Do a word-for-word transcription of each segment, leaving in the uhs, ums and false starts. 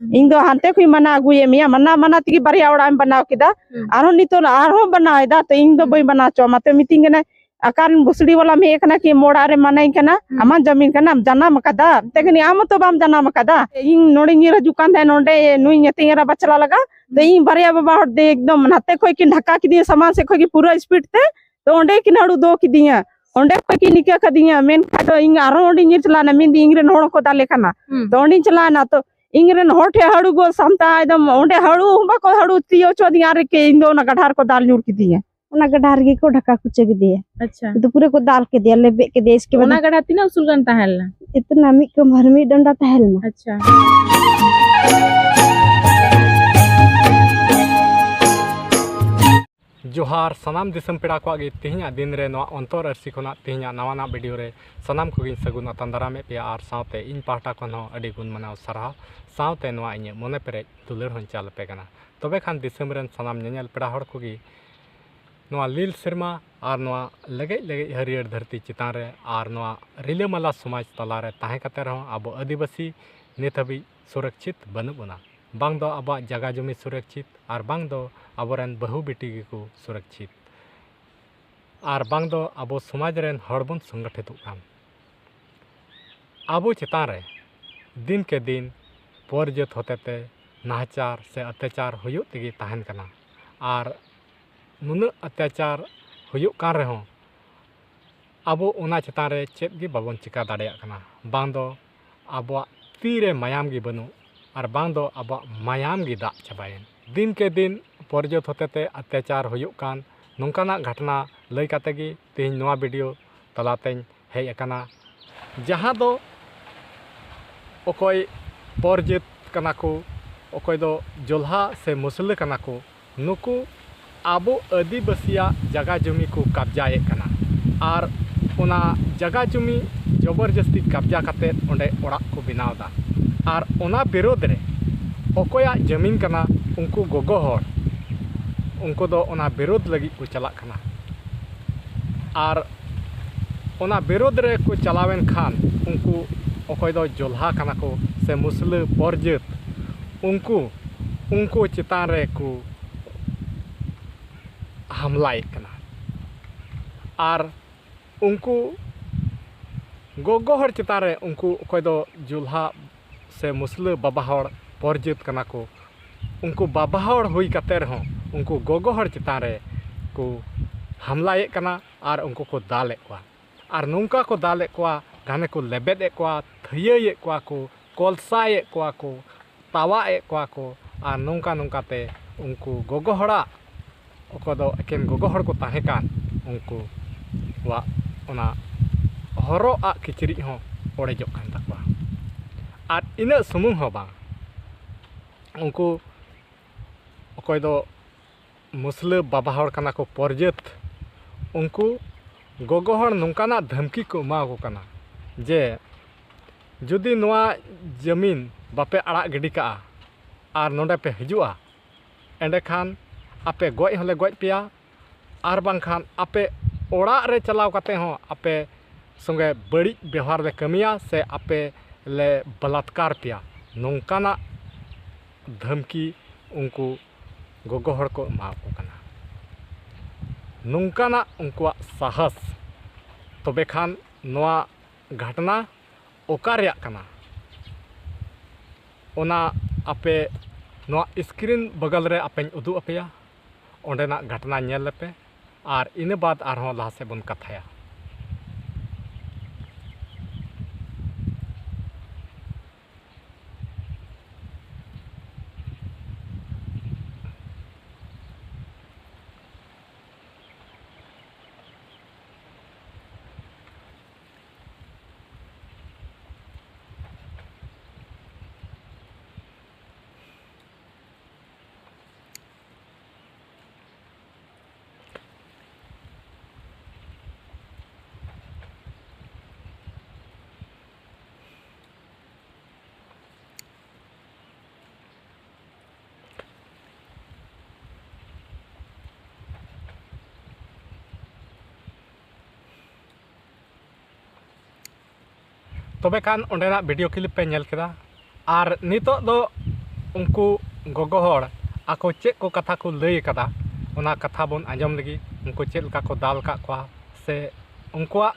ᱤᱧ ᱫᱚ ᱦᱟᱱᱛᱮ ᱠᱷᱚᱱ ᱢᱟᱱᱟ ᱟᱹᱜᱩᱭᱮᱫ ᱢᱮᱭᱟ, ᱢᱟᱱᱟ ᱢᱟᱱᱟ ᱛᱮᱜᱮ ᱵᱟᱨᱭᱟ ᱚᱲᱟᱜ ᱮᱢ ᱵᱮᱱᱟᱣ ᱠᱮᱫᱟ᱾ ᱦᱩᱸ᱾ ᱟᱨᱦᱚᱸ ᱱᱤᱛᱚᱜ ᱟᱨᱦᱚᱸ ᱵᱮᱱᱟᱣ ᱮᱫᱟ, ᱛᱚ ᱤᱧ ᱫᱚ ᱵᱟᱹᱧ ᱵᱮᱱᱟᱣ ᱦᱚᱪᱚᱣᱟᱢᱟ᱾ ᱛᱚ ᱢᱤᱛᱟᱹᱧ ᱠᱟᱱᱟᱭ, "ᱚᱠᱟᱨᱮᱱ ᱵᱩᱥᱲᱤ ᱵᱟᱞᱟᱢ ᱦᱮᱡ ᱟᱠᱟᱱᱟ ᱠᱤ ᱟᱢ ᱚᱲᱟᱜ ᱨᱮ ᱢᱟᱱᱟᱧ ᱠᱟᱱᱟ? ᱦᱩᱸ᱾ ᱟᱢᱟᱜ ᱡᱟᱢᱤᱱ ᱠᱟᱱᱟ, ᱟᱢ ᱡᱟᱱᱟᱢ ᱟᱠᱟᱫᱟ?" ᱢᱮᱛᱟᱭ ᱠᱟᱹᱱᱟᱹᱧ, "ᱟᱢ ᱦᱚᱸᱛᱚ ᱵᱟᱢ ᱡᱟᱱᱟᱢ ᱟᱠᱟᱫᱟ᱾ ᱤᱧ ᱱᱚᱰᱮᱧ ᱧᱤᱨ ᱦᱤᱡᱩᱜ ᱠᱟᱱ ᱛᱟᱦᱮᱸᱫ, ᱱᱚᱰᱮ ᱱᱩᱭ ᱧᱟᱛᱤᱧ ᱮᱨᱟ ᱵᱟᱪᱞᱟ ᱞᱟᱜᱟ, ᱛᱚ ᱤᱧ ᱵᱟᱨᱭᱟ ᱵᱟᱵᱟ ᱦᱚᱲ ᱫᱮ ᱮᱠᱫᱚᱢ ᱱᱟᱛᱮ ᱠᱷᱚᱡ ᱠᱤᱱ ᱰᱷᱟᱠᱟ ᱠᱤᱫᱤᱧᱟ, ᱥᱟᱢᱟᱝ ᱥᱮᱫ ᱠᱷᱚᱡ ᱜᱮ ᱯᱩᱨᱟᱹ ᱥᱯᱤᱰ ᱛᱮ, ᱛᱚ ᱚᱸᱰᱮ ᱠᱤᱱ ᱦᱟᱹᱲᱩ ᱫᱚ ᱠᱤᱫᱤᱧᱟ, ᱚᱸᱰᱮ ᱠᱷᱚᱡ ᱠᱤᱱ ᱱᱤᱠᱟᱹ ᱠᱟᱫᱤᱧᱟ᱾ ᱢᱮᱱᱠᱷᱟᱡ ᱫᱚ ᱤᱧ ᱟᱨᱦᱚᱸ ᱚᱸᱰᱮᱧ ᱧᱤᱨ ᱪᱟᱞᱟᱣᱱᱟ, ᱢᱮᱱᱫᱟᱹᱧ ᱤᱧ ᱨᱮᱱ ᱦᱚᱲ ᱠᱚ ᱫᱟᱞᱮ ᱠᱟᱱᱟ᱾ ᱦᱩᱸ᱾ ᱛᱚ ᱚᱸᱰᱮᱧ ᱪᱟᱞᱟᱣᱱᱟ, ᱛᱚ ᱤᱧ ᱨᱮᱱ ᱦᱚᱲ ᱴᱷᱮᱡ ᱦᱟᱹᱲᱩ ᱜᱚᱡ ᱥᱟᱢᱴᱟᱣ, ᱮᱠᱫᱚᱢ ᱚᱸᱰᱮ ᱦᱟᱹᱲᱩ ᱦᱚᱸ ᱵᱟᱠᱚ ᱦᱟᱹᱲᱩ ᱛᱤᱭᱳᱜ ᱦᱚᱪᱚᱣᱟᱫᱤᱧᱟ, ᱟᱨ ᱠᱮ ᱤᱧ ᱫᱚ ᱚᱱᱟ ᱜᱟᱰᱷᱟ ᱨᱮᱠᱚ ᱫᱟᱞ ᱧᱩᱨ ᱠᱤᱫᱤᱧᱟ᱾ ᱚᱱᱟ ᱜᱟᱰᱷᱟ ᱨᱮᱜᱮ ᱠᱚ ᱰᱷᱟᱠᱟ ᱠᱩᱪᱟᱹ ᱠᱮᱫᱮᱭᱟ᱾ ᱟᱪᱪᱷᱟ᱾ ᱩᱱᱠᱩ ᱫᱚ ᱯᱩᱨᱟᱹ ᱠᱚ ᱫᱟᱞ ᱠᱮᱫᱮᱭᱟ, ᱞᱮᱵᱮᱫ ᱠᱮᱫᱮᱭᱟ, ᱤᱥᱠᱮ ᱵᱟᱫ ᱚᱱᱟ ᱜᱟᱰᱷᱟ ᱛᱤᱱᱟᱹᱜ ᱩᱥᱩᱞ ᱜᱟᱱ ᱛᱟᱦᱮᱸ ᱞᱮᱱᱟ? ᱤᱛᱱᱟ ᱢᱤᱫ ᱠᱚᱢᱦᱟᱨ ᱢᱤᱫ ᱰᱟᱸᱰᱟ ᱛᱟᱦᱮᱸ ᱞᱮᱱᱟ᱾ ᱟᱪᱪᱷᱟ᱾ ᱡᱚᱦᱟᱨ ᱥᱟᱱᱟᱢ ᱫᱤᱥᱚᱢ ᱯᱮᱲᱟ ᱠᱚᱣᱟᱜ ᱜᱮ᱾ ᱛᱮᱦᱮᱧᱟᱜ ᱫᱤᱱ ᱨᱮ ᱱᱚᱣᱟ ᱚᱱᱛᱚᱨ ᱟᱹᱨᱥᱤ ᱠᱷᱚᱱᱟᱜ ᱛᱮᱦᱮᱧᱟᱜ ᱱᱟᱣᱟᱱᱟᱜ ᱵᱷᱤᱰᱤᱭᱳ ᱨᱮ ᱥᱟᱱᱟᱢ ᱠᱚᱜᱮᱧ ᱥᱟᱹᱜᱩᱱ ᱟᱛᱟᱝ ᱫᱟᱨᱟᱢᱮᱫ ᱯᱮᱭᱟ, ᱟᱨ ᱥᱟᱶᱛᱮ ᱤᱧ ᱯᱟᱦᱴᱟ ᱠᱷᱚᱱ ᱦᱚᱸ ᱟᱹᱰᱤ ᱜᱩᱱ ᱢᱟᱱᱟᱣ ᱥᱟᱨᱦᱟᱣ᱾ ᱥᱟᱶᱛᱮ ᱱᱚᱣᱟ ᱤᱧᱟᱹᱜ ᱢᱚᱱᱮ ᱯᱮᱨᱮᱡ ᱫᱩᱞᱟᱹᱲ ᱦᱚᱸᱧ ᱪᱟᱞ ᱟᱯᱮ ᱠᱟᱱᱟ᱾ ᱛᱚᱵᱮ ᱠᱷᱟᱱ ᱫᱤᱥᱚᱢ ᱨᱮᱱ ᱥᱟᱱᱟᱢ ᱧᱮᱧᱮᱞ ᱯᱮᱲᱟ ᱦᱚᱲ ᱠᱚᱜᱮ ᱱᱚᱣᱟ ᱞᱤᱞ ᱥᱮᱨᱢᱟ ᱟᱨ ᱱᱚᱣᱟ ᱞᱮᱜᱮᱡ ᱞᱮᱜᱮᱡ ᱦᱟᱹᱨᱭᱟᱹᱲ ᱫᱷᱟᱹᱨᱛᱤ ᱪᱮᱛᱟᱱ ᱨᱮ ᱟᱨ ᱱᱚᱣᱟ ᱨᱤᱞᱟᱹᱢᱟᱞᱟ ᱥᱚᱢᱟᱡᱽ ᱛᱟᱞᱟᱨᱮ ᱛᱟᱦᱮᱸ ᱠᱟᱛᱮ ᱨᱮᱦᱚᱸ ᱟᱵᱚ ᱟᱹᱫᱤᱵᱟᱹᱥᱤ ᱱᱤᱛ ᱦᱟᱹᱵᱤᱡ ᱥᱩᱨᱚᱠᱪᱷᱤᱛ ᱵᱟᱹᱱᱩᱜ ᱵᱚᱱᱟ᱾ ᱵᱟᱝ ᱫᱚ ᱟᱵᱚᱣᱟᱜ ᱡᱟᱜᱟ ᱡᱚᱢᱤ ᱥᱩᱨᱚᱠᱪᱷᱤᱛ, ᱟᱨ ᱵᱟᱝ ᱫᱚ ᱟᱵᱚᱨᱮᱱ ᱵᱟᱹᱦᱩ ᱵᱤᱴᱤ ᱜᱮᱠᱚ ᱥᱩᱨᱚᱠᱪᱷᱤᱛ, ᱟᱨ ᱵᱟᱝ ᱫᱚ ᱟᱵᱚ ᱥᱚᱢᱟᱡᱽ ᱨᱮᱱ ᱦᱚᱲ ᱵᱚᱱ ᱥᱚᱝᱜᱚᱴᱷᱤᱛᱚᱜ ᱠᱟᱱ᱾ ᱟᱵᱚ ᱪᱮᱛᱟᱱ ᱨᱮ ᱫᱤᱱ ᱠᱮ ᱫᱤᱱ ᱯᱚᱨ ᱡᱟᱹᱛ ᱦᱚᱛᱮᱛᱮ ᱱᱟᱦᱟᱪᱟᱨ ᱥᱮ ᱚᱛᱛᱟᱪᱟᱨ ᱦᱩᱭᱩᱜ ᱛᱮᱜᱮ ᱛᱟᱦᱮᱱ ᱠᱟᱱᱟ, ᱟᱨ ᱱᱩᱱᱟᱹᱜ ᱚᱛᱛᱟᱪᱟᱨ ᱦᱩᱭᱩᱜ ᱠᱟᱱ ᱨᱮᱦᱚᱸ ᱟᱵᱚ ᱚᱱᱟ ᱪᱮᱛᱟᱱ ᱨᱮ ᱪᱮᱫ ᱜᱮ ᱵᱟᱵᱚᱱ ᱪᱮᱠᱟ ᱫᱟᱲᱮᱭᱟᱜ ᱠᱟᱱᱟ᱾ ᱵᱟᱝ ᱫᱚ ᱟᱵᱚᱣᱟᱜ ᱛᱤ ᱨᱮ ᱢᱟᱭᱟᱢ ᱜᱮ ᱵᱟᱹᱱᱩᱜ, ᱟᱨ ᱵᱟᱝ ᱫᱚ ᱟᱵᱚᱣᱟᱜ ᱢᱟᱭᱟᱢ ᱜᱮ ᱫᱟᱜ ᱪᱟᱵᱟᱭᱮᱱ᱾ ᱫᱤᱱ ᱠᱮ ᱫᱤᱱ ᱯᱚᱨ ᱡᱟᱹᱛ ᱦᱚᱛᱮᱛᱮ ᱚᱛᱛᱟᱪᱟᱨ ᱦᱩᱭᱩᱜ ᱠᱟᱱ ᱱᱚᱝᱠᱟᱱᱟᱜ ᱜᱷᱚᱴᱚᱱᱟ ᱞᱟᱹᱭ ᱠᱟᱛᱮ ᱜᱮ ᱛᱮᱦᱮᱧ ᱱᱚᱣᱟ ᱵᱷᱤᱰᱤᱭᱳ ᱛᱟᱞᱟᱛᱮᱧ ᱦᱮᱡ ᱟᱠᱟᱱᱟ, ᱡᱟᱦᱟᱸ ᱫᱚ ᱚᱠᱚᱭ ᱯᱚᱨ ᱡᱟᱹᱛ ᱠᱟᱱᱟ ᱠᱚ, ᱚᱠᱚᱭ ᱫᱚ ᱡᱚᱞᱦᱟ ᱥᱮ ᱢᱩᱥᱞᱟᱹ ᱠᱟᱱᱟ ᱠᱚ, ᱱᱩᱠᱩ ᱟᱵᱚ ᱟᱹᱫᱤᱵᱟᱹᱥᱤᱭᱟᱜ ᱡᱟᱜᱟ ᱡᱚᱢᱤ ᱠᱚ ᱠᱟᱵᱽᱡᱟᱭᱮᱫ ᱠᱟᱱᱟ᱾ ᱟᱨ ᱚᱱᱟ ᱡᱟᱜᱟ ᱡᱚᱢᱤ ᱡᱚᱵᱚᱨᱡᱟᱹᱥᱛᱤ ᱠᱟᱵᱽᱡᱟ ᱠᱟᱛᱮᱫ ᱚᱸᱰᱮ ᱚᱲᱟᱜ ᱠᱚ ᱵᱮᱱᱟᱣ ᱮᱫᱟ᱾ ᱟᱨ ᱚᱱᱟ ᱵᱤᱨᱳᱫᱷ ᱨᱮ ᱚᱠᱚᱭᱟᱜ ᱡᱟᱹᱢᱤᱱ ᱠᱟᱱᱟ, ᱩᱱᱠᱩ ᱜᱚᱜᱚ ᱦᱚᱲ, ᱩᱱᱠᱩ ᱫᱚ ᱚᱱᱟ ᱵᱤᱨᱳᱫᱷ ᱞᱟᱹᱜᱤᱫ ᱠᱚ ᱪᱟᱞᱟᱜ ᱠᱟᱱᱟ᱾ ᱟᱨ ᱚᱱᱟ ᱵᱤᱨᱳᱫᱷ ᱨᱮ ᱠᱚ ᱪᱟᱞᱟᱣᱮᱱ ᱠᱷᱟᱱ, ᱩᱱᱠᱩ ᱚᱠᱚᱭ ᱫᱚ ᱡᱚᱞᱦᱟ ᱠᱟᱱᱟ ᱠᱚ ᱥᱮ ᱢᱩᱥᱞᱟᱹ ᱯᱚᱨ ᱡᱟᱹᱛ, ᱩᱱᱠᱩ ᱩᱱᱠᱩ ᱪᱮᱛᱟᱱ ᱨᱮ ᱠᱚ ᱦᱟᱢᱞᱟᱭᱮᱫ ᱠᱟᱱᱟ᱾ ᱟᱨ ᱩᱱᱠᱩ ᱜᱚᱜᱚ ᱦᱚᱲ ᱪᱮᱛᱟᱱ ᱨᱮ, ᱩᱱᱠᱩ ᱚᱠᱚᱭ ᱫᱚ ᱡᱩᱞᱦᱟ ᱥᱮ ᱢᱩᱥᱞᱟᱹ ᱵᱟᱵᱟ ᱦᱚᱲ ᱯᱚᱨ ᱡᱟᱹᱛ ᱠᱟᱱᱟ ᱠᱚ, ᱩᱱᱠᱩ ᱵᱟᱵᱟ ᱦᱚᱲ ᱦᱩᱭ ᱠᱟᱛᱮ ᱨᱮᱦᱚᱸ ᱩᱱᱠᱩ ᱜᱚᱜᱚ ᱦᱚᱲ ᱪᱮᱛᱟᱱ ᱨᱮ ᱠᱚ ᱦᱟᱢᱞᱟᱭᱮᱫ ᱠᱟᱱᱟ ᱟᱨ ᱩᱱᱠᱩ ᱠᱚ ᱫᱟᱞᱮᱫ ᱠᱚᱣᱟ᱾ ᱟᱨ ᱱᱚᱝᱠᱟ ᱠᱚ ᱫᱟᱞᱮᱫ ᱠᱚᱣᱟ, ᱜᱷᱟᱱᱮ ᱠᱚ ᱞᱮᱵᱮᱫ ᱮᱫ ᱠᱚᱣᱟ, ᱛᱷᱟᱹᱭᱟᱹᱭᱮᱫ ᱠᱚᱣᱟ ᱠᱚ, ᱠᱚᱞᱥᱟᱭᱮᱫ ᱠᱚᱣᱟ ᱠᱚ, ᱛᱟᱣᱟᱜ ᱮᱫ ᱠᱚᱣᱟ ᱠᱚ᱾ ᱟᱨ ᱱᱚᱝᱠᱟ ᱱᱚᱝᱠᱟ ᱛᱮ ᱩᱱᱠᱩ ᱜᱚᱜᱚ ᱦᱚᱲᱟᱜ, ᱚᱠᱚᱭ ᱫᱚ ᱮᱠᱮᱱ ᱜᱚᱜᱚ ᱦᱚᱲ ᱠᱚ ᱛᱟᱦᱮᱸ ᱠᱟᱱ, ᱩᱱᱠᱩᱣᱟᱜ ᱚᱱᱟ ᱦᱚᱨᱚᱜ ᱟᱜ ᱠᱤᱪᱨᱤᱡ ᱦᱚᱸ ᱚᱲᱮᱡᱚᱜ ᱠᱟᱱ ᱛᱟᱠᱚᱣᱟ᱾ ᱟᱨ ᱤᱱᱟᱹᱜ ᱥᱩᱢᱩᱝ ᱦᱚᱸ ᱵᱟᱝ, ᱩᱱᱠᱩ ᱚᱠᱚᱭ ᱫᱚ ᱢᱩᱥᱞᱟᱹ ᱵᱟᱵᱟ ᱦᱚᱲ ᱠᱟᱱᱟ ᱠᱚ ᱯᱚᱨᱡᱟᱹᱛ, ᱩᱱᱠᱩ ᱜᱚᱜᱚ ᱦᱚᱲ ᱱᱚᱝᱠᱟᱱᱟᱜ ᱫᱷᱟᱢᱠᱤ ᱠᱚ ᱮᱢᱟ ᱠᱚ ᱠᱟᱱᱟ ᱡᱮ ᱡᱩᱫᱤ ᱱᱚᱣᱟ ᱡᱟᱹᱢᱤᱱ ᱵᱟᱯᱮ ᱟᱲᱟᱜ ᱜᱤᱰᱤ ᱠᱟᱜᱼᱟ ᱟᱨ ᱱᱚᱰᱮ ᱯᱮ ᱦᱤᱡᱩᱜᱼᱟ, ᱮᱸᱰᱮᱠᱷᱟᱱ ᱟᱯᱮ ᱜᱚᱡ ᱦᱚᱸᱞᱮ ᱜᱚᱡ ᱯᱮᱭᱟ, ᱟᱨ ᱵᱟᱝᱠᱷᱟᱱ ᱟᱯᱮ ᱚᱲᱟᱜ ᱨᱮ ᱪᱟᱞᱟᱣ ᱠᱟᱛᱮ ᱦᱚᱸ ᱟᱯᱮ ᱥᱚᱸᱜᱮ ᱵᱟᱹᱲᱤᱡ ᱵᱮᱣᱦᱟᱨ ᱞᱮ ᱠᱟᱹᱢᱤᱭᱟ ᱥᱮ ᱟᱯᱮ ᱞᱮ ᱵᱟᱞᱟᱛᱠᱟᱨ ᱯᱮᱭᱟ, ᱱᱚᱝᱠᱟᱱᱟᱜ ᱫᱷᱟᱢᱠᱤ ᱩᱱᱠᱩ ᱜᱚᱜᱚ ᱦᱚᱲ ᱠᱚ ᱮᱢᱟ ᱠᱚ ᱠᱟᱱᱟ᱾ ᱱᱚᱝᱠᱟᱱᱟᱜ ᱩᱱᱠᱩᱣᱟᱜ ᱥᱟᱦᱟᱥ, ᱛᱚᱵᱮ ᱠᱷᱟᱱ ᱱᱚᱣᱟ ᱜᱷᱟᱴᱱᱟ ᱚᱠᱟ ᱨᱮᱭᱟᱜ ᱠᱟᱱᱟ, ᱚᱱᱟ ᱟᱯᱮ ᱱᱚᱣᱟ screen ᱵᱟᱜᱟᱞ ᱨᱮ ᱟᱯᱮᱧ ᱩᱫᱩᱜ ᱟᱯᱮᱭᱟ, ᱚᱸᱰᱮᱱᱟᱜ ᱜᱷᱟᱴᱱᱟ ᱧᱮᱞ ᱞᱮᱯᱮ᱾ ᱟᱨ ᱤᱱᱟᱹ ᱵᱟᱫᱽ ᱟᱨᱦᱚᱸ ᱞᱟᱦᱟ ᱥᱮᱫ ᱵᱚᱱ ᱠᱟᱛᱷᱟᱭᱟ᱾ ᱛᱚᱵᱮ ᱠᱷᱟᱱ ᱚᱸᱰᱮᱱᱟᱜ video clip ᱯᱮ ᱧᱮᱞ ᱠᱮᱫᱟ᱾ ᱟᱨ ᱱᱤᱛᱚᱜ ᱫᱚ ᱩᱱᱠᱩ ᱜᱚᱜᱚ ᱦᱚᱲ ᱟᱠᱚ ᱪᱮᱫ ᱠᱚ ᱠᱟᱛᱷᱟ ᱠᱚ ᱞᱟᱹᱭ ᱟᱠᱟᱫᱟ, ᱚᱱᱟ ᱠᱟᱛᱷᱟ ᱵᱚᱱ ᱟᱸᱡᱚᱢ ᱞᱟᱹᱜᱤᱫ᱾ ᱩᱱᱠᱩ ᱪᱮᱫ ᱞᱮᱠᱟ ᱠᱚ ᱫᱟᱞ ᱟᱠᱟᱫ ᱠᱚᱣᱟ, ᱥᱮ ᱩᱱᱠᱩᱣᱟᱜ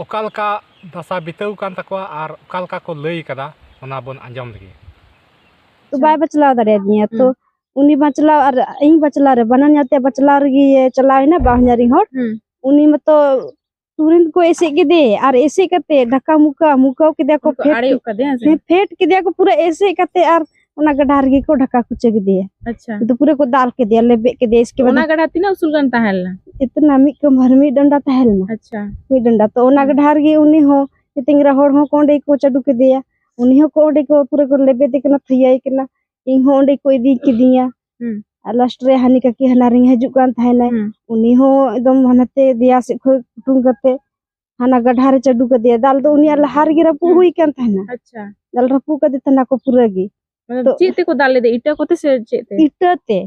ᱚᱠᱟ ᱞᱮᱠᱟ ᱫᱟᱥᱟ ᱵᱤᱛᱟᱹᱣ ᱠᱟᱱ ᱛᱟᱠᱚᱣᱟ ᱟᱨ ᱚᱠᱟ ᱞᱮᱠᱟ ᱠᱚ ᱞᱟᱹᱭ ᱟᱠᱟᱫᱟ, ᱚᱱᱟ ᱵᱚᱱ ᱟᱸᱡᱚᱢ ᱞᱟᱹᱜᱤᱫ᱾ ᱛᱚ ᱟᱪᱪᱷᱟ᱾ ᱵᱟᱭ ᱵᱟᱪᱞᱟᱣ ᱫᱟᱲᱮᱭᱟᱫᱤᱧᱟ᱾ ᱛᱚ ᱦᱩᱸ᱾ ᱩᱱᱤ ᱵᱟᱪᱞᱟᱣ ᱟᱨ ᱤᱧ ᱵᱟᱪᱞᱟᱣ ᱨᱮ, ᱵᱟᱱᱟᱨ ᱧᱟᱛᱮ ᱵᱟᱪᱞᱟᱣ ᱨᱮᱜᱮ ᱪᱟᱞᱟᱣ ᱮᱱᱟ, ᱵᱟᱦᱧᱟᱨᱤᱧ ᱦᱚᱲ᱾ ᱦᱩᱸ᱾ ᱩᱱᱤ ᱢᱟᱛᱚ ᱛᱩᱨᱤᱱ ᱠᱚ ᱮᱥᱮᱫ ᱠᱮᱫᱮ, ᱟᱨ ᱮᱥᱮᱫ ᱠᱟᱛᱮ ᱰᱷᱟᱠᱟ ᱢᱩᱠᱟ ᱢᱩᱠᱟᱣ ᱠᱮᱫᱮᱭᱟ ᱠᱚ, ᱩᱱᱠᱩ ᱯᱷᱮᱰ ᱟᱲᱮ ᱠᱮᱫ-, ᱠᱟᱫᱮᱭᱟ ᱥᱮ? ᱦᱮᱸ, ᱯᱷᱮᱰ ᱠᱮᱫᱮᱭᱟ ᱠᱚ ᱯᱩᱨᱟᱹ ᱮᱥᱮᱫ ᱠᱟᱛᱮ, ᱟᱨ ᱚᱱᱟ ᱜᱟᱰᱟ ᱨᱮᱜᱮ ᱠᱚ ᱰᱷᱟᱠᱟ ᱠᱩᱪᱟᱹ ᱠᱮᱫᱮᱭᱟ᱾ ᱟᱪᱪᱷᱟ᱾ ᱟᱫᱚ ᱯᱩᱨᱟᱹ ᱠᱚ ᱫᱟᱞ ᱠᱮᱫᱮᱭᱟ, ᱞᱮᱵᱮᱫ ᱠᱮᱫᱮᱭᱟ᱾ ᱤᱥᱠᱮ ᱵᱟᱫ ᱚᱱᱟ ᱜᱟᱰᱟ ᱛᱤᱱᱟᱹᱜ ᱩᱥᱩᱞ ᱜᱟᱱ ᱛᱟᱦᱮᱸ ᱞᱮᱱᱟ? ᱤᱛᱱᱟ ᱢᱤᱫ ᱠᱟᱢᱦᱟᱨ, ᱢᱤᱫ ᱰᱟᱸᱰᱟ ᱛᱟᱦᱮᱸ ᱞᱮᱱᱟ᱾ ᱟᱪᱪᱷᱟ᱾ ᱢᱤᱫ ᱰᱟᱸᱰᱟ᱾ ᱛᱚ ᱚᱱᱟ ᱦᱩᱸ᱾ ᱜᱟᱰᱟ ᱨᱮᱜᱮ ᱩᱱᱤ ᱦᱚᱸ, ᱛᱤᱧ ᱨᱮ ᱦᱚᱲ ᱦᱚᱸ ᱠᱚ ᱚᱸᱰᱮ ᱜᱮᱠᱚ ᱪᱟᱰᱚ ᱠᱮᱫᱮᱭᱟ᱾ ᱩᱱᱤ ᱦᱚᱸ ᱠᱚ ᱚᱸᱰᱮ ᱠᱚ ᱯᱩᱨᱟᱹ ᱠᱚ ᱞᱮᱵᱮᱫᱮ ᱠᱟᱱᱟ, ᱛᱷᱟᱹᱭᱟᱭ ᱠᱟᱱᱟ᱾ ᱤᱧ ᱦᱚᱸ ᱚᱸᱰᱮ ᱠᱚ ᱤᱫᱤ ᱠᱤᱫᱤᱧᱟ᱾ ᱦᱩᱸ᱾ ᱟᱨ ᱞᱟᱥᱴ ᱨᱮ ᱦᱟᱹᱱᱤ ᱠᱟᱹᱠᱤ ᱦᱟᱱᱟ ᱨᱤᱧ ᱦᱤᱡᱩᱜ ᱠᱟᱱ ᱛᱟᱦᱮᱱᱟᱭ᱾ ᱦᱩᱸ᱾ ᱩᱱᱤ ᱦᱚᱸ ᱮᱠᱫᱚᱢ ᱦᱟᱱᱟᱛᱮ ᱫᱮᱭᱟ ᱥᱮᱫ ᱠᱷᱚᱱ ᱠᱩᱴᱩᱢ ᱠᱟᱛᱮ ᱦᱟᱱᱟ ᱜᱟᱰᱷᱟ ᱨᱮ ᱪᱟᱰᱚ ᱠᱟᱫᱮᱭᱟ᱾ ᱫᱟᱞ ᱫᱚ ᱩᱱᱤᱭᱟᱜ ᱞᱟᱦᱟ ᱨᱮᱜᱮ ᱨᱟᱹᱯᱩᱫ ᱦᱩᱸ᱾ ᱦᱩᱭ ᱠᱟᱱ ᱛᱟᱦᱮᱱᱟ᱾ ᱟᱪᱪᱷᱟ᱾ ᱫᱟᱞ ᱨᱟᱹᱯᱩᱫ ᱠᱟᱫᱮ ᱛᱟᱦᱮᱱᱟ ᱠᱚ ᱯᱩᱨᱟᱹ ᱜᱮ᱾ ᱢᱟᱱᱮ ᱛᱚ ᱪᱮᱫ ᱛᱮᱠᱚ ᱫᱟᱞ ᱞᱮᱫᱮ? ᱤᱴᱟᱹ ᱠᱚᱛᱮ ᱥᱮ ᱪᱮᱫ ᱛᱮ? ᱤᱴᱟᱹ ᱛᱮ᱾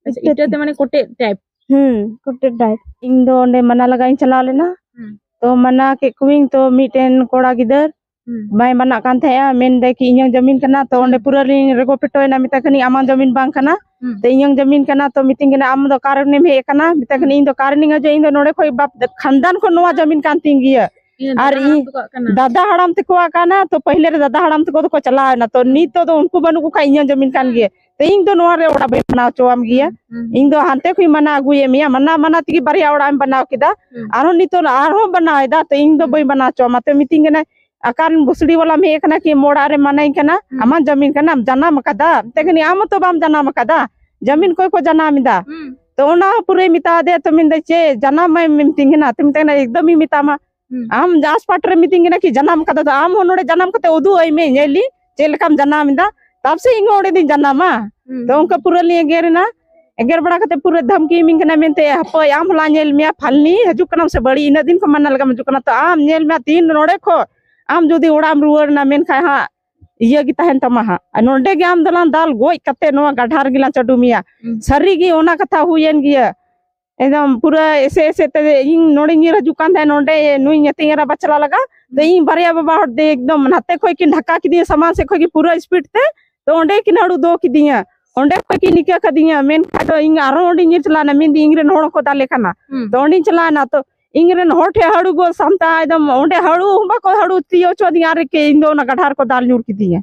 ᱟᱪᱪᱷᱟ, ᱤᱴᱟᱹ ᱤᱴᱟᱹ ᱛᱮ᱾ ᱛᱮ ᱢᱟᱱᱮ ᱠᱚᱴᱮᱡ type? ᱦᱩᱸ, ᱠᱚᱴᱮᱡ type᱾ ᱤᱧ ᱫᱚ ᱚᱸᱰᱮ ᱢᱟᱱᱟ ᱞᱟᱜᱟ ᱤᱧ ᱪᱟᱞᱟᱣ ᱞᱮᱱᱟ᱾ ᱦᱩᱸ᱾ ᱛᱚ ᱢᱟᱱᱟ ᱠᱮᱫ ᱠᱚᱣᱟᱧ, ᱛᱚ ᱢᱤᱫᱴᱮᱱ ᱠᱚᱲᱟ ᱜᱤᱫᱟᱹᱨ ᱦᱩᱸ᱾ ᱵᱟᱭ ᱢᱟᱱᱟᱜ ᱠᱟᱱ ᱛᱟᱦᱮᱸᱜᱼᱟ, ᱢᱮᱱᱫᱟᱭ ᱠᱤ ᱤᱧᱟᱹᱝ ᱡᱟᱹᱢᱤᱱ ᱠᱟᱱᱟ᱾ ᱛᱚ ᱚᱸᱰᱮ ᱦᱩᱸ᱾ ᱯᱩᱨᱟᱹ ᱞᱤᱧ ᱨᱮᱜᱚ ᱯᱮᱴᱚᱭᱮᱱᱟ, ᱢᱮᱛᱟᱭ ᱠᱟᱹᱱᱟᱹᱧ ᱟᱢᱟᱝ ᱡᱟᱹᱢᱤᱱ ᱵᱟᱝ ᱠᱟᱱᱟ᱾ ᱦᱩᱸ᱾ ᱛᱚ ᱤᱧᱟᱹᱝ ᱡᱟᱹᱢᱤᱱ ᱠᱟᱱᱟ, ᱛᱚ ᱢᱤᱛᱟᱹᱧ ᱠᱟᱱᱟ ᱟᱢ ᱫᱚ ᱚᱠᱟ ᱨᱮᱱᱮᱢ ᱦᱮᱡ ᱟᱠᱟᱱᱟ? ᱢᱮᱛᱟᱭ ᱠᱟᱹᱱᱟᱹᱧ ᱤᱧ ᱫᱚ ᱚᱠᱟ ᱨᱮᱱᱤᱧ ᱦᱤᱡᱩᱜᱼᱟ, ᱤᱧ ᱫᱚ ᱱᱚᱰᱮ ᱠᱷᱚᱡ ᱵᱟᱯ ᱠᱷᱟᱱᱫᱟᱱ ᱠᱷᱚᱱ ᱱᱚᱣᱟ ᱡᱟᱹᱢᱤᱱ ᱠᱟᱱ ᱛᱤᱧ ᱜᱮᱭᱟ᱾ ᱤᱧ ᱟᱨ ᱫᱟᱫᱟ ᱦᱟᱲᱟᱢ ᱤᱧ ᱛᱟᱠᱚᱣᱟᱜ ᱠᱟᱱᱟ᱾ ᱫᱟᱫᱟ ᱦᱟᱲᱟᱢ ᱛᱟᱠᱚᱣᱟᱜ ᱠᱟᱱᱟ, ᱛᱚ ᱯᱟᱹᱦᱤᱞᱮ ᱨᱮ ᱫᱟᱫᱟ ᱦᱟᱲᱟᱢ ᱛᱟᱠᱚ ᱫᱚᱠᱚ ᱪᱟᱞᱟᱣ ᱮᱱᱟ, ᱛᱚ ᱦᱩᱸ᱾ ᱱᱤᱛᱚᱜ ᱫᱚ ᱩᱱᱠᱩ ᱵᱟᱹᱱᱩᱜ ᱠᱚ ᱠᱷᱟᱡ ᱤᱧᱟᱹᱝ ᱡᱟᱹᱢᱤᱱ ᱠᱟᱱ ᱦᱩᱸ᱾ ᱜᱮᱭᱟ᱾ ᱛᱚ ᱤᱧ ᱫᱚ ᱱᱚᱣᱟ ᱨᱮ ᱚᱲᱟᱜ ᱵᱟᱹᱧ ᱵᱮᱱᱟᱣ ᱦᱚᱪᱚᱣᱟᱢ ᱜᱮᱭᱟ᱾ ᱦᱩᱸ, ᱦᱩᱸ, ᱤᱧ ᱫᱚ ᱦᱟᱱᱛᱮ ᱠᱷᱚᱡ ᱢᱟᱱᱟ ᱟᱹᱜᱩᱭᱮᱫ ᱢᱮᱭᱟ, ᱢᱟᱱᱟ, ᱢᱟᱱᱟ ᱛᱮᱜᱮ ᱵᱟᱨᱭᱟ ᱚᱲᱟᱜ ᱮᱢ ᱵᱮᱱᱟᱣ ᱠᱮᱫᱟ᱾ ᱦᱩᱸ᱾ ᱟᱨᱦᱚᱸ ᱱᱤᱛᱚᱜ ᱟᱨᱦᱚᱸ ᱵᱮᱱᱟᱣ ᱮᱫᱟ, ᱛᱚ ᱤᱧ ᱫᱚ ᱦᱩᱸ᱾ ᱵᱟᱹᱧ ᱵᱮᱱᱟᱣ ᱦᱚᱪᱚᱣᱟᱢᱟ᱾ ᱛᱚ ᱢᱤᱛᱟᱹᱧ ᱠᱟᱱᱟᱭ, ᱟᱠᱟᱱ ᱵᱩᱥᱲᱤ ᱵᱟᱞᱟᱢ ᱦᱮᱡ ᱟᱠᱟᱱᱟ ᱠᱤ ᱟᱢ ᱚᱲᱟᱜ ᱨᱮ ᱢᱟᱱᱟᱧ ᱠᱟᱱᱟ? ᱦᱩᱸ᱾ ᱟᱢᱟᱜ ᱡᱟᱹᱢᱤᱱ ᱠᱟᱱᱟ, ᱟᱢ ᱡᱟᱱᱟᱢ ᱟᱠᱟᱫᱟ? ᱢᱮᱛᱟᱭ ᱠᱟᱹᱱᱟᱹᱧ ᱟᱢ ᱦᱚᱸᱛᱚ ᱵᱟᱢ ᱡᱟᱱᱟᱢ ᱟᱠᱟᱫᱟ, ᱡᱟᱹᱢᱤᱱ ᱚᱠᱚᱭ ᱠᱚ ᱡᱟᱱᱟᱢ ᱮᱫᱟ? ᱦᱩᱸ᱾ ᱛᱚ ᱚᱱᱟ ᱦᱚᱸ ᱯᱩᱨᱟᱹᱭ ᱢᱮᱛᱟ ᱫᱮᱭᱟ, ᱛᱚ ᱢᱮᱱᱫᱟᱭ ᱪᱮᱫ ᱡᱟᱱᱟᱢ ᱢᱟᱭ ᱢᱤᱛᱟᱹᱧ ᱠᱟᱱᱟ? ᱛᱚ ᱢᱮᱛᱟᱭ ᱠᱟᱱᱟ ᱮᱠᱫᱚᱢ ᱤᱧ ᱢᱮᱛᱟᱢᱟ᱾ ᱦᱩᱸ᱾ ᱟᱢ ᱡᱟᱦᱟᱸ spot ᱨᱮ ᱢᱤᱛᱟᱹᱧ ᱠᱟᱱᱟ ᱠᱤ ᱡᱟᱱᱟᱢ ᱠᱟᱫᱟ, ᱛᱚ ᱟᱢ ᱦᱚᱸ ᱱᱚᱰᱮ ᱡᱟᱱᱟᱢ ᱠᱟᱛᱮ ᱩᱫᱩᱜ ᱟᱹᱧ ᱢᱮ, ᱧᱮᱞ ᱞᱤᱧ ᱪᱮᱫ ᱞᱮᱠᱟᱢ ᱡᱟᱱᱟᱢ ᱮᱫᱟ, ᱛᱟᱵ ᱥᱮ ᱤᱧ ᱦᱚᱸ ᱚᱸᱰᱮ ᱫᱚᱧ ᱡᱟᱱᱟᱢᱟ᱾ ᱦᱩᱸ᱾ ᱛᱚ ᱚᱱᱠᱟ ᱯᱩᱨᱟᱹ ᱞᱤᱧ ᱮᱜᱮᱨ ᱮᱱᱟ᱾ ᱮᱜᱮᱨ ᱵᱟᱲᱟ ᱠᱟᱛᱮ ᱯᱩᱨᱟᱹ ᱫᱷᱟᱢᱠᱤ ᱤᱢᱟᱹᱧ ᱠᱟᱱᱟ ᱢᱮᱱᱛᱮ, ᱦᱟᱯᱳᱭ ᱟᱢ ᱦᱚᱞᱟ ᱧᱮᱞ ᱢᱮᱭᱟ ᱯᱷᱟᱞᱱᱤ, ᱦᱤᱡᱩᱜ ᱠᱟᱱᱟᱢ ᱥᱮ ᱵᱟᱹᱲᱤᱡ, ᱤᱱᱟᱹᱜ ᱫᱤᱱ ᱠᱷᱚᱱ ᱢᱟᱱᱟ ᱞᱟᱜᱟᱢ ᱦᱤᱡᱩᱜ ᱠᱟᱱᱟ, ᱛᱚ ᱟᱢ ᱧᱮᱞ ᱢᱮᱭᱟ ᱛᱤᱦᱤᱧ ᱱᱚᱰᱮ ᱠᱷᱚᱱ ᱟᱢ ᱡᱩᱫᱤ ᱚᱲᱟᱜ ᱮᱢ ᱨᱩᱣᱟᱹᱲ ᱮᱱᱟ, ᱢᱮᱱᱠᱷᱟᱱ ᱦᱟᱸᱜ ᱤᱭᱟᱹ ᱜᱮ ᱛᱟᱦᱮᱱ ᱛᱟᱢᱟ ᱦᱟᱸᱜ, ᱟᱨ ᱱᱚᱰᱮ ᱜᱮ ᱟᱢ ᱫᱚᱞᱟᱝ ᱫᱟᱞ ᱜᱚᱡ ᱠᱟᱛᱮ ᱱᱚᱣᱟ ᱜᱟᱰᱷᱟ ᱨᱮᱜᱮ ᱞᱟᱝ ᱪᱟᱰᱚ ᱢᱮᱭᱟ᱾ ᱦᱩᱸ᱾ ᱥᱟᱹᱨᱤ ᱜᱮ ᱚᱱᱟ ᱠᱟᱛᱷᱟ ᱦᱩᱭᱮᱱ ᱜᱮᱭᱟ᱾ ᱮᱠᱫᱚᱢ ᱯᱩᱨᱟᱹ ᱮᱥᱮ ᱮᱥᱮ ᱛᱮ ᱤᱧ ᱱᱚᱰᱮᱧ ᱧᱤᱨ ᱦᱤᱡᱩᱜ ᱠᱟᱱ ᱛᱟᱦᱮᱸᱫ, ᱱᱚᱰᱮ ᱱᱩᱭ ᱧᱟᱛᱤᱧ ᱮᱨᱟ ᱵᱟᱪᱞᱟ ᱞᱟᱜᱟ᱾ ᱛᱚ ᱤᱧ ᱵᱟᱨᱭᱟ ᱵᱟᱵᱟ ᱦᱚᱲ ᱛᱮ ᱮᱠᱫᱚᱢ ᱱᱟᱛᱮ ᱠᱷᱚᱡ ᱠᱤᱱ ᱰᱷᱟᱠᱟ ᱠᱤᱫᱤᱧᱟ ᱥᱟᱢᱟᱝ ᱥᱮᱫ ᱠᱷᱚᱡ ᱜᱮ ᱯᱩᱨᱟᱹ speed ᱛᱮ᱾ ᱛᱚ ᱚᱸᱰᱮ ᱠᱤᱱ ᱦᱟᱹᱲᱩ ᱫᱚ ᱠᱤᱫᱤᱧᱟ, ᱚᱸᱰᱮ ᱠᱷᱚᱡ ᱠᱤᱱ ᱤᱠᱟᱹ ᱠᱟᱫᱤᱧᱟ᱾ ᱢᱮᱱᱠᱷᱟᱡ ᱫᱚ ᱤᱧ ᱟᱨᱦᱚᱸ ᱚᱸᱰᱮᱧ ᱪᱟᱞᱟᱣᱱᱟ, ᱢᱮᱱᱫᱟᱹᱧ ᱤᱧ ᱨᱮᱱ ᱦᱚᱲ ᱠᱚ ᱫᱟᱞᱮ ᱠᱟᱱᱟ᱾ ᱦᱩᱸ᱾ ᱛᱚ ᱚᱸᱰᱮᱧ ᱪᱟᱞᱟᱣᱱᱟ, ᱛᱚ ᱤᱧ ᱨᱮᱱ ᱦᱚᱲ ᱴᱷᱮᱡ ᱦᱟᱹᱲᱩ ᱜᱚᱫ ᱥᱟᱢᱴᱟᱣ, ᱮᱠᱫᱚᱢ ᱚᱸᱰᱮ ᱦᱟᱹᱲᱩ ᱦᱚᱸ ᱵᱟᱠᱚ ᱦᱟᱹᱲᱩ ᱛᱤᱭᱳᱜ ᱦᱚᱪᱚ ᱟᱹᱫᱤᱧᱟ, ᱟᱨ ᱠᱮ ᱤᱧ ᱫᱚ ᱚᱱᱟ ᱜᱟᱰᱷᱟ ᱨᱮᱠᱚ ᱫᱟᱞ ᱧᱩᱨ ᱠᱤᱫᱤᱧᱟ᱾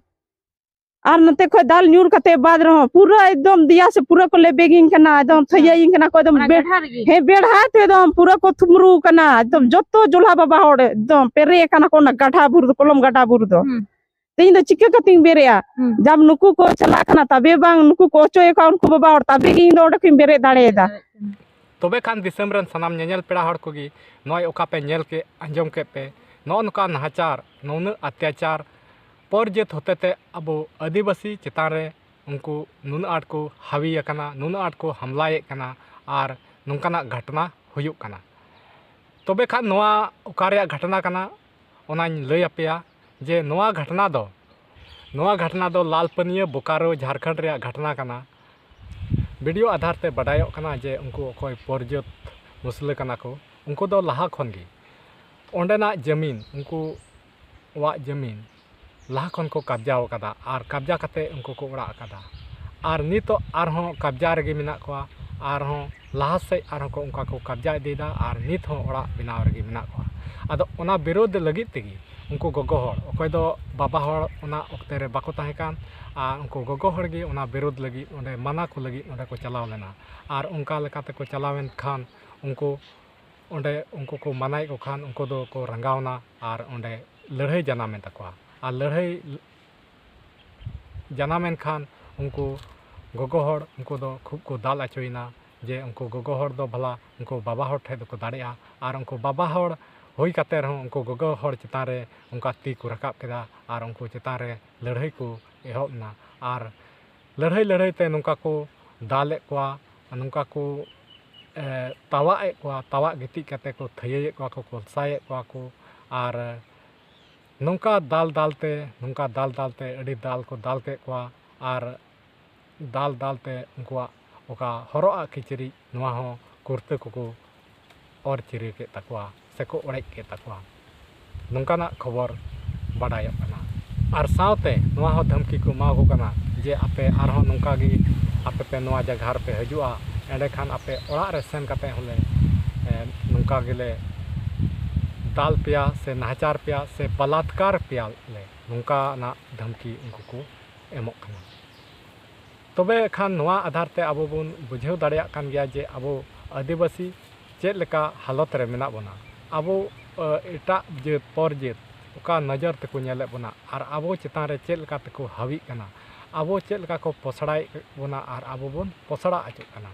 ᱟᱨ ᱱᱚᱛᱮ ᱠᱷᱚᱡ ᱫᱟᱞ ᱧᱩᱨ ᱠᱟᱛᱮ ᱵᱟᱫ ᱨᱮᱦᱚᱸ ᱯᱩᱨᱟᱹ ᱮᱠᱫᱚᱢ ᱫᱮᱭᱟ ᱥᱮ ᱯᱩᱨᱟᱹ ᱠᱚ ᱞᱮᱵᱮᱜᱤᱧ ᱠᱟᱱᱟ, ᱮᱠᱫᱚᱢ ᱛᱷᱟᱹᱭᱟᱹᱭᱤᱧ ᱠᱟᱱᱟ ᱠᱚ ᱮᱠᱫᱚᱢ᱾ ᱚᱱᱟ ᱵᱮ-, ᱜᱟᱰᱷᱟ ᱨᱮᱜᱮ? ᱦᱮᱸ, ᱵᱮᱲᱦᱟ ᱛᱮ ᱮᱠᱫᱚᱢ ᱯᱩᱨᱟᱹ ᱠᱚ ᱛᱷᱩᱢᱨᱩ ᱠᱟᱱᱟ, ᱮᱠᱫᱚᱢ ᱡᱚᱛᱚ ᱡᱚᱞᱦᱟ ᱵᱟᱵᱟ ᱦᱚᱲ ᱮᱠᱫᱚᱢ ᱯᱮᱨᱮᱡ ᱟᱠᱟᱱᱟ ᱠᱚ ᱚᱱᱟ ᱜᱟᱰᱷᱟ ᱵᱩᱨᱩ ᱫᱚ, ᱠᱚᱞᱚᱢ ᱜᱟᱰᱷᱟ ᱵᱩᱨᱩ ᱫᱚ᱾ ᱦᱩᱸ᱾ ᱛᱮ ᱤᱧ ᱫᱚ ᱪᱤᱠᱟᱹ ᱠᱟᱛᱮᱧ ᱵᱮᱨᱮᱜᱼᱟ? ᱦᱩᱸ᱾ ᱡᱟᱵ ᱱᱩᱠᱩ ᱠᱚ ᱪᱟᱞᱟᱜ ᱠᱟᱱᱟ, ᱛᱟᱵᱮ ᱵᱟᱝ ᱱᱩᱠᱩ ᱠᱚ ᱚᱪᱚᱭᱮᱫ ᱠᱚᱣᱟ ᱩᱱᱠᱩ ᱵᱟᱵᱟ ᱦᱚᱲ, ᱛᱟᱵᱮ ᱜᱮ ᱤᱧ ᱫᱚ ᱚᱸᱰᱮ ᱠᱷᱚᱱᱤᱧ ᱵᱮᱨᱮᱫ ᱫᱟᱲᱮᱭᱟᱫᱟ᱾ ᱛᱚᱵᱮ ᱠᱷᱟᱱ ᱫᱤᱥᱚᱢ ᱨᱮᱱ ᱥᱟᱱᱟᱢ ᱧᱮᱧᱮᱞ ᱯᱮᱲᱟ ᱦᱚᱲ ᱠᱚᱜᱮ ᱱᱚᱜᱼᱚᱭ ᱚᱠᱟ ᱯᱮ ᱧᱮᱞ ᱠᱮᱫ, ᱟᱸᱡᱚᱢ ᱠᱮᱫ ᱯᱮ, ᱱᱚᱜᱼᱚ ᱱᱚᱝᱠᱟ ᱱᱟᱦᱟᱪᱟᱨ, ᱱᱩᱱᱟᱹᱜ ᱚᱛᱛᱟᱪᱟᱨ ᱯᱚᱨ ᱡᱟᱹᱛ ᱦᱚᱛᱮᱛᱮ ᱟᱵᱚ ᱟᱹᱫᱤᱵᱟᱹᱥᱤ ᱪᱮᱛᱟᱱ ᱨᱮ ᱩᱱᱠᱩ ᱱᱩᱱᱟᱹᱜ ᱟᱸᱴ ᱠᱚ ᱦᱟᱹᱣᱤ ᱟᱠᱟᱱᱟ, ᱱᱩᱱᱟᱹᱜ ᱟᱸᱴ ᱠᱚ ᱦᱟᱢᱞᱟᱭᱮᱫ ᱠᱟᱱᱟ ᱟᱨ ᱱᱚᱝᱠᱟᱱᱟᱜ ᱜᱷᱚᱴᱚᱱᱟ ᱦᱩᱭᱩᱜ ᱠᱟᱱᱟ᱾ ᱛᱚᱵᱮ ᱠᱷᱟᱱ ᱱᱚᱣᱟ ᱚᱠᱟ ᱨᱮᱭᱟᱜ ᱜᱷᱚᱴᱚᱱᱟ ᱠᱟᱱᱟ, ᱚᱱᱟᱧ ᱞᱟᱹᱭ ᱟᱯᱮᱭᱟ ᱡᱮ ᱱᱚᱣᱟ ᱜᱷᱚᱴᱚᱱᱟ ᱫᱚ, ᱱᱚᱣᱟ ᱜᱷᱚᱴᱚᱱᱟ ᱫᱚ ᱞᱟᱞᱯᱟᱹᱱᱤᱭᱟᱹ, ᱵᱳᱠᱟᱨᱳ, ᱡᱷᱟᱲᱠᱷᱚᱸᱰ ᱨᱮᱭᱟᱜ ᱜᱷᱚᱴᱚᱱᱟ ᱠᱟᱱᱟ᱾ ᱵᱷᱤᱰᱤᱭᱳ ᱟᱫᱷᱟᱨ ᱛᱮ ᱵᱟᱰᱟᱭᱚᱜ ᱠᱟᱱᱟ ᱡᱮ ᱩᱱᱠᱩ ᱚᱠᱚᱭ ᱯᱚᱨᱡᱟᱹᱛ ᱢᱩᱥᱞᱟᱹ ᱠᱟᱱᱟ ᱠᱚ, ᱩᱱᱠᱩ ᱫᱚ ᱞᱟᱦᱟ ᱠᱷᱚᱱ ᱜᱮ ᱚᱸᱰᱮᱱᱟᱜ ᱡᱟᱹᱢᱤᱱ, ᱩᱱᱠᱩᱣᱟᱜ ᱡᱟᱹᱢᱤᱱ ᱞᱟᱦᱟ ᱠᱷᱚᱱ ᱠᱚ ᱠᱟᱵᱽᱡᱟᱣ ᱟᱠᱟᱫᱟ ᱟᱨ ᱠᱟᱵᱽᱡᱟ ᱠᱟᱛᱮ ᱩᱱᱠᱩ ᱠᱚ ᱚᱲᱟᱜ ᱟᱠᱟᱫᱟ᱾ ᱟᱨ ᱱᱤᱛᱚᱜ ᱟᱨᱦᱚᱸ ᱠᱟᱵᱽᱡᱟ ᱨᱮᱜᱮ ᱢᱮᱱᱟᱜ ᱠᱚᱣᱟ, ᱟᱨᱦᱚᱸ ᱞᱟᱦᱟ ᱥᱮᱫ ᱟᱨᱦᱚᱸ ᱠᱚ ᱚᱱᱠᱟ ᱠᱚ ᱠᱟᱵᱽᱡᱟ ᱤᱫᱤᱭᱮᱫᱟ ᱟᱨ ᱱᱤᱛ ᱦᱚᱸ ᱚᱲᱟᱜ ᱵᱮᱱᱟᱣ ᱨᱮᱜᱮ ᱢᱮᱱᱟᱜ ᱠᱚᱣᱟ᱾ ᱟᱫᱚ ᱚᱱᱟ ᱵᱤᱨᱳᱫᱷ ᱞᱟᱹᱜᱤᱫ ᱛᱮᱜᱮ ᱩᱱᱠᱩ ᱜᱚᱜᱚ ᱦᱚᱲ, ᱚᱠᱚᱭ ᱫᱚ ᱵᱟᱵᱟ ᱦᱚᱲ ᱚᱱᱟ ᱚᱠᱛᱮ ᱨᱮ ᱵᱟᱠᱚ ᱛᱟᱦᱮᱸ ᱠᱟᱱ, ᱟᱨ ᱩᱱᱠᱩ ᱜᱚᱜᱚ ᱦᱚᱲ ᱜᱮ ᱚᱱᱟ ᱵᱤᱨᱳᱫᱷ ᱞᱟᱹᱜᱤᱫ ᱚᱸᱰᱮ ᱢᱟᱱᱟ ᱠᱚ ᱞᱟᱹᱜᱤᱫ ᱚᱸᱰᱮ ᱠᱚ ᱪᱟᱞᱟᱣ ᱞᱮᱱᱟ᱾ ᱟᱨ ᱚᱱᱠᱟ ᱞᱮᱠᱟ ᱛᱮᱠᱚ ᱪᱟᱞᱟᱣᱮᱱ ᱠᱷᱟᱱ ᱩᱱᱠᱩ ᱚᱸᱰᱮ ᱩᱱᱠᱩ ᱠᱚ ᱢᱟᱱᱟᱭᱮᱫ ᱠᱚ ᱠᱷᱟᱱ ᱩᱱᱠᱩ ᱫᱚᱠᱚ ᱨᱟᱸᱜᱟᱣᱱᱟ ᱟᱨ ᱚᱸᱰᱮ ᱞᱟᱹᱲᱦᱟᱹᱭ ᱡᱟᱱᱟᱢᱮᱱ ᱛᱟᱠᱚᱣᱟ᱾ ᱟᱨ ᱞᱟᱹᱲᱦᱟᱹᱭ ᱡᱟᱱᱟᱢᱮᱱ ᱠᱷᱟᱱ ᱩᱱᱠᱩ ᱜᱚᱜᱚ ᱦᱚᱲ ᱩᱱᱠᱩ ᱫᱚ ᱠᱷᱩᱵ ᱠᱚ ᱫᱟᱞ ᱚᱪᱚᱭᱮᱱᱟ, ᱡᱮ ᱩᱱᱠᱩ ᱜᱚᱜᱚ ᱦᱚᱲ ᱫᱚ ᱵᱷᱟᱞᱟ ᱩᱱᱠᱩ ᱵᱟᱵᱟ ᱦᱚᱲ ᱴᱷᱮᱱ ᱫᱚᱠᱚ ᱫᱟᱲᱮᱜᱼᱟ᱾ ᱟᱨ ᱩᱱᱠᱩ ᱵᱟᱵᱟ ᱦᱚᱲ ᱦᱩᱭ ᱠᱟᱛᱮ ᱨᱮᱦᱚᱸ ᱩᱱᱠᱩ ᱜᱚᱜᱚ ᱦᱚᱲ ᱪᱮᱛᱟᱱ ᱨᱮ ᱚᱱᱠᱟ ᱛᱤ ᱠᱚ ᱨᱟᱠᱟᱵ ᱠᱮᱫᱟ ᱟᱨ ᱩᱱᱠᱩ ᱪᱮᱛᱟᱱ ᱨᱮ ᱞᱟᱹᱲᱦᱟᱹᱭ ᱠᱚ ᱮᱦᱚᱵ ᱮᱱᱟ᱾ ᱟᱨ ᱞᱟᱹᱲᱦᱟᱹᱭ ᱞᱟᱹᱲᱦᱟᱹᱭ ᱛᱮ ᱱᱚᱝᱠᱟ ᱠᱚ ᱫᱟᱞᱮᱫ ᱠᱚᱣᱟ, ᱱᱚᱝᱠᱟ ᱠᱚ, ᱮ, ᱛᱟᱣᱟᱜ ᱮᱫ ᱠᱚᱣᱟ, ᱛᱟᱣᱟᱜ ᱜᱤᱛᱤᱡ ᱠᱟᱛᱮ ᱠᱚ ᱛᱷᱟᱹᱭᱟᱹᱭᱮᱫ ᱠᱚᱣᱟ ᱠᱚ, ᱠᱚᱞᱥᱟᱭᱮᱫ ᱠᱚᱣᱟ ᱠᱚ᱾ ᱟᱨ ᱱᱚᱝᱠᱟ ᱫᱟᱞ ᱫᱟᱞ ᱛᱮ, ᱱᱚᱝᱠᱟ ᱫᱟᱞ ᱫᱟᱞ ᱛᱮ ᱟᱹᱰᱤ ᱫᱟᱞ ᱠᱚ ᱫᱟᱞ ᱠᱮᱫ ᱠᱚᱣᱟ᱾ ᱟᱨ ᱫᱟᱞ ᱫᱟᱞ ᱛᱮ ᱩᱱᱠᱩᱣᱟᱜ ᱚᱠᱟ ᱦᱚᱨᱚᱜ ᱟᱜ ᱠᱤᱪᱨᱤᱡ, ᱱᱚᱣᱟ ᱦᱚᱸ ᱠᱩᱨᱛᱟᱹ ᱠᱚᱠᱚ ᱚᱨ ᱪᱤᱨᱟᱹ ᱠᱮᱫ ᱛᱟᱠᱚᱣᱟ ᱥᱮᱠᱚ ᱚᱲᱮᱡ ᱠᱮᱫ ᱛᱟᱠᱚᱣᱟ᱾ ᱱᱚᱝᱠᱟᱱᱟᱜ ᱠᱷᱚᱵᱚᱨ ᱵᱟᱰᱟᱭᱚᱜ ᱠᱟᱱᱟ᱾ ᱟᱨ ᱥᱟᱶᱛᱮ ᱱᱚᱣᱟ ᱦᱚᱸ ᱫᱷᱟᱢᱠᱤ ᱠᱚ ᱮᱢᱟ ᱠᱚ ᱠᱟᱱᱟ ᱡᱮ ᱟᱯᱮ ᱟᱨᱦᱚᱸ ᱱᱚᱝᱠᱟ ᱜᱮ ᱟᱯᱮ ᱯᱮ ᱱᱚᱣᱟ ᱡᱟᱭᱜᱟ ᱨᱮᱯᱮ ᱦᱤᱡᱩᱜᱼᱟ, ᱮᱸᱰᱮᱠᱷᱟᱱ ᱟᱯᱮ ᱚᱲᱟᱜ ᱨᱮ ᱥᱮᱱ ᱠᱟᱛᱮ ᱦᱚᱸᱞᱮ ᱮ, ᱱᱚᱝᱠᱟ ᱜᱮᱞᱮ ᱫᱟᱞ ᱯᱮᱭᱟ ᱥᱮ ᱱᱟᱦᱟᱪᱟᱨ ᱯᱮᱭᱟ ᱥᱮ ᱵᱟᱞᱟᱛᱠᱟᱨ ᱯᱮᱭᱟ ᱞᱮ, ᱱᱚᱝᱠᱟᱱᱟᱜ ᱫᱷᱟᱢᱠᱤ ᱩᱱᱠᱩ ᱠᱚ ᱮᱢᱚᱜ ᱠᱟᱱᱟ᱾ ᱛᱚᱵᱮ ᱠᱷᱟᱱ ᱱᱚᱣᱟ ᱟᱫᱷᱟᱨ ᱛᱮ ᱟᱵᱚ ᱵᱚᱱ ᱵᱩᱡᱷᱟᱹᱣ ᱫᱟᱲᱮᱭᱟᱜ ᱠᱟᱱ ᱜᱮᱭᱟ ᱡᱮ ᱟᱵᱚ ᱟᱹᱫᱤᱵᱟᱹᱥᱤ ᱪᱮᱫ ᱞᱮᱠᱟ ᱦᱟᱞᱚᱛ ᱨᱮ ᱢᱮᱱᱟᱜ ᱵᱚᱱᱟ᱾ ᱟᱵᱚ ᱮᱴᱟᱜ ᱡᱟᱹᱛ ᱯᱚᱨ ᱡᱟᱹᱛ ᱚᱠᱟ ᱱᱚᱡᱚᱨ ᱛᱮᱠᱚ ᱧᱮᱞᱮᱫ ᱵᱚᱱᱟ ᱟᱨ ᱟᱵᱚ ᱪᱮᱛᱟᱱ ᱨᱮ ᱪᱮᱫ ᱞᱮᱠᱟ ᱛᱮᱠᱚ ᱦᱟᱹᱣᱤᱜ ᱠᱟᱱᱟ, ᱟᱵᱚ ᱪᱮᱫ ᱞᱮᱠᱟ ᱠᱚ ᱯᱚᱥᱲᱟᱭᱮᱫ ᱵᱚᱱᱟ ᱟᱨ ᱟᱵᱚ ᱵᱚᱱ ᱯᱚᱥᱲᱟ ᱚᱪᱚᱜ ᱠᱟᱱᱟ᱾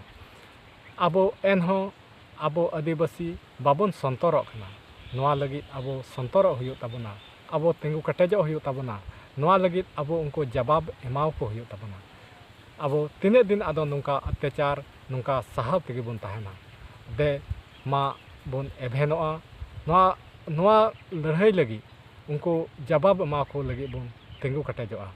ᱟᱵᱚ ᱮᱱᱦᱚᱸ ᱟᱵᱚ ᱟᱹᱫᱤᱵᱟᱹᱥᱤ ᱵᱟᱵᱚᱱ ᱥᱚᱱᱛᱚᱨᱚᱜ ᱠᱟᱱᱟ᱾ ᱱᱚᱣᱟ ᱞᱟᱹᱜᱤᱫ ᱟᱵᱚ ᱥᱚᱱᱛᱚᱨᱚᱜ ᱦᱩᱭᱩᱜ ᱛᱟᱵᱚᱱᱟ, ᱟᱵᱚ ᱛᱤᱸᱜᱩ ᱠᱮᱴᱮᱡᱚᱜ ᱦᱩᱭᱩᱜ ᱛᱟᱵᱚᱱᱟ᱾ ᱱᱚᱣᱟ ᱞᱟᱹᱜᱤᱫ ᱟᱵᱚ ᱩᱱᱠᱩ ᱡᱟᱵᱟᱵ ᱮᱢᱟᱣᱟᱠᱚ ᱦᱩᱭᱩᱜ ᱛᱟᱵᱚᱱᱟ᱾ ᱟᱵᱚ ᱛᱤᱱᱟᱹᱜ ᱫᱤᱱ ᱟᱫᱚ ᱱᱚᱝᱠᱟ ᱚᱛᱛᱟᱪᱟᱨ, ᱱᱚᱝᱠᱟ ᱥᱟᱦᱟᱣ ᱛᱮᱜᱮ ᱵᱚᱱ ᱛᱟᱦᱮᱱᱟ? ᱫᱮ, ᱢᱟ ᱵᱚᱱ ᱮᱵᱷᱮᱱᱚᱜᱼᱟ᱾ ᱱᱚᱣᱟ, ᱱᱚᱣᱟ ᱞᱟᱹᱲᱦᱟᱹᱭ ᱞᱟᱹᱜᱤᱫ, ᱩᱱᱠᱩ ᱡᱟᱵᱟᱵ ᱮᱢᱟᱣᱟᱠᱚ ᱞᱟᱹᱜᱤᱫ ᱵᱚᱱ ᱛᱤᱸᱜᱩ ᱠᱮᱴᱮᱡᱚᱜᱼᱟ᱾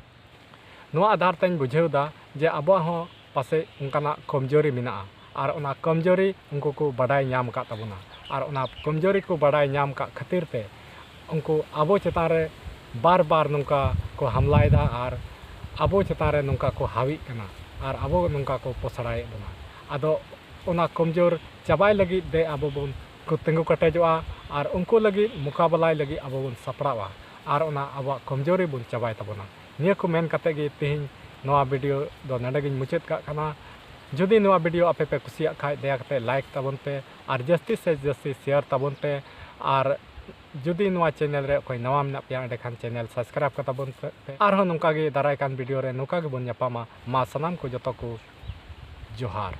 ᱱᱚᱣᱟ ᱟᱫᱷᱟᱨ ᱛᱮᱧ ᱵᱩᱡᱷᱟᱹᱣ ᱮᱫᱟ ᱡᱮ ᱟᱵᱚᱣᱟᱜ ᱦᱚᱸ ᱯᱟᱥᱮᱡ ᱚᱱᱠᱟᱱᱟᱜ ᱠᱚᱢᱡᱳᱨᱤ ᱢᱮᱱᱟᱜᱼᱟ, ᱟᱨ ᱚᱱᱟ ᱠᱚᱢᱡᱳᱨᱤ ᱩᱱᱠᱩ ᱠᱚ ᱵᱟᱰᱟᱭ ᱧᱟᱢ ᱟᱠᱟᱫ ᱛᱟᱵᱚᱱᱟ, ᱟᱨ ᱚᱱᱟ ᱠᱚᱢᱡᱳᱨᱤ ᱠᱚ ᱵᱟᱰᱟᱭ ᱧᱟᱢ ᱟᱠᱟᱫ ᱠᱷᱟᱹᱛᱤᱨ ᱛᱮ ᱩᱱᱠᱩ ᱟᱵᱚ ᱪᱮᱛᱟᱱ ᱨᱮ ᱵᱟᱨ ᱵᱟᱨ ᱱᱚᱝᱠᱟ ᱠᱚ ᱦᱟᱢᱞᱟᱭᱮᱫᱟ ᱟᱨ ᱟᱵᱚ ᱪᱮᱛᱟᱱ ᱨᱮ ᱱᱚᱝᱠᱟ ᱠᱚ ᱦᱟᱹᱣᱤᱜ ᱠᱟᱱᱟ ᱟᱨ ᱟᱵᱚ ᱱᱚᱝᱠᱟ ᱠᱚ ᱯᱚᱥᱲᱟᱭᱮᱫ ᱵᱚᱱᱟ᱾ ᱟᱫᱚ ᱚᱱᱟ ᱠᱚᱢᱡᱳᱨ ᱪᱟᱵᱟᱭ ᱞᱟᱹᱜᱤᱫ ᱛᱮ ᱟᱵᱚ ᱵᱚᱱ ᱠᱚ ᱛᱤᱸᱜᱩ ᱠᱮᱴᱮᱡᱚᱜᱼᱟ ᱟᱨ ᱩᱱᱠᱩ ᱞᱟᱹᱜᱤᱫ ᱢᱚᱠᱟᱵᱮᱞᱟᱭ ᱞᱟᱹᱜᱤᱫ ᱟᱵᱚ ᱵᱚᱱ ᱥᱟᱯᱲᱟᱜᱼᱟ ᱟᱨ ᱚᱱᱟ ᱟᱵᱚᱣᱟᱜ ᱠᱚᱢᱡᱳᱨᱤ ᱵᱚᱱ ᱪᱟᱵᱟᱭ ᱛᱟᱵᱚᱱᱟ᱾ ᱱᱤᱭᱟᱹ ᱠᱚ ᱢᱮᱱ ᱠᱟᱛᱮ ᱜᱮ ᱛᱮᱦᱮᱧ ᱱᱚᱣᱟ ᱵᱷᱤᱰᱤᱭᱳ ᱫᱚ ᱱᱚᱰᱮ ᱜᱤᱧ ᱢᱩᱪᱟᱹᱫ ᱠᱟᱜ ᱠᱟᱱᱟ᱾ ᱡᱩᱫᱤ ᱱᱚᱣᱟ ᱵᱷᱤᱰᱤᱭᱳ ᱟᱯᱮ ᱯᱮ ᱠᱩᱥᱤᱭᱟᱜ ᱠᱷᱟᱡ, ᱫᱟᱭᱟ ᱠᱟᱛᱮ ᱞᱟᱭᱤᱠ ᱛᱟᱵᱚᱱ ᱯᱮ ᱟᱨ ᱡᱟᱹᱥᱛᱤ ᱥᱮ ᱡᱟᱹᱥᱛᱤ ᱥᱮᱭᱟᱨ ᱛᱟᱵᱚᱱ ᱯᱮ᱾ ᱟᱨ ᱡᱩᱫᱤ ᱱᱚᱣᱟ ᱪᱮᱱᱮᱞ ᱨᱮ ᱚᱠᱚᱭ ᱱᱟᱣᱟ ᱢᱮᱱᱟᱜ ᱯᱮᱭᱟ, ᱮᱸᱰᱮᱠᱷᱟᱱ ᱪᱮᱱᱮᱞ ᱥᱟᱵᱥᱠᱨᱟᱭᱤᱵ ᱠᱟᱛᱟᱵᱚᱱ ᱯᱮ᱾ ᱟᱨᱦᱚᱸ ᱱᱚᱝᱠᱟ ᱜᱮ ᱫᱟᱨᱟᱭ ᱠᱟᱱ ᱵᱷᱤᱰᱤᱭᱳ ᱨᱮ ᱱᱚᱝᱠᱟ ᱜᱮᱵᱚᱱ ᱧᱟᱯᱟᱢᱟ᱾ ᱢᱟ ᱥᱟᱱᱟᱢ ᱠᱚ ᱡᱚᱛᱚ ᱠᱚ ᱡᱚᱦᱟᱨ᱾